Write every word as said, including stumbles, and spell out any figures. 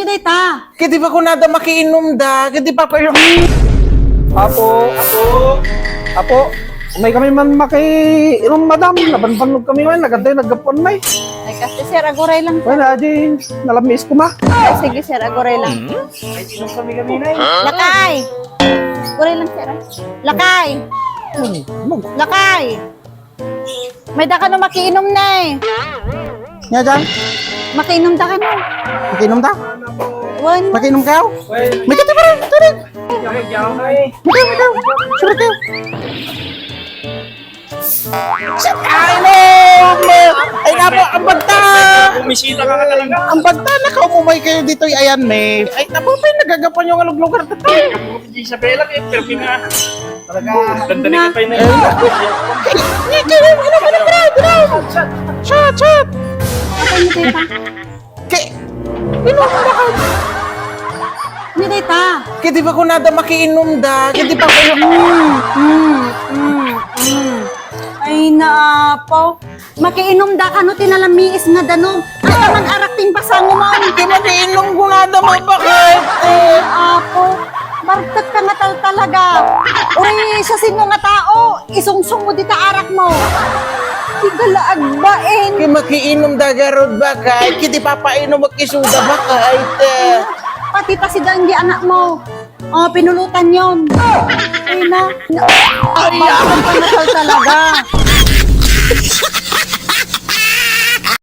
Dita. Kadi ba kunada makiinum da? Kadi papa-, Apo, apo, apo, umay kami man makiinum, madam. Nabanbannog kami man, nagantay, naggapuan may. Ay, kasi sir, aguray lang. Wala, di, nalamiis ko ma. Ay, sige sir, aguray lang. Ay, inum kami kami na eh. Lakay! Aguray lang sir, ah. Lakay! Lakay! May da kano makiinum na eh. Nga dyan? Makiinum da kano. Makiinum da? Wan. Makiinum kayo? May kati pa rin, tubig. Ikaw, ikaw, eh. Ikaw, ikaw. Sure kayo. Ay, no! Ay, napo, ang bagta! Bumisita ka nga talaga. Ang bagta, nakaumumay kayo dito, ayan, may. Ay, napo, may nagagapan yung aluglugar dito. Isabela, eh, permi nga. Talaga. Ganda ni Na. Katay na yun. Shot, shot! Ano kayo dito? Kay, inum da ka. Ni dita. Kadi ba kunada makiinum da? Kadi ba kayo? Mm, mm, mm, mm. Ay, naapaw. Makiinum da kano ti nalamiis nga danum. Ata man arak ti pasango mo. Kadi makiinum kunada mapakay. Ay, apo. Bartek ka nga tal-, talaga. Uray, sa sino nga tao? Isungsong mo dita arak mo. Di ka la agbain. Kay makiinum da garud bakay, kiti papainum ak isuda bakay, te. Pati ta si Danggi anak mo. Oh, pinulutan yon. Ay na. Ay, ay, talaga.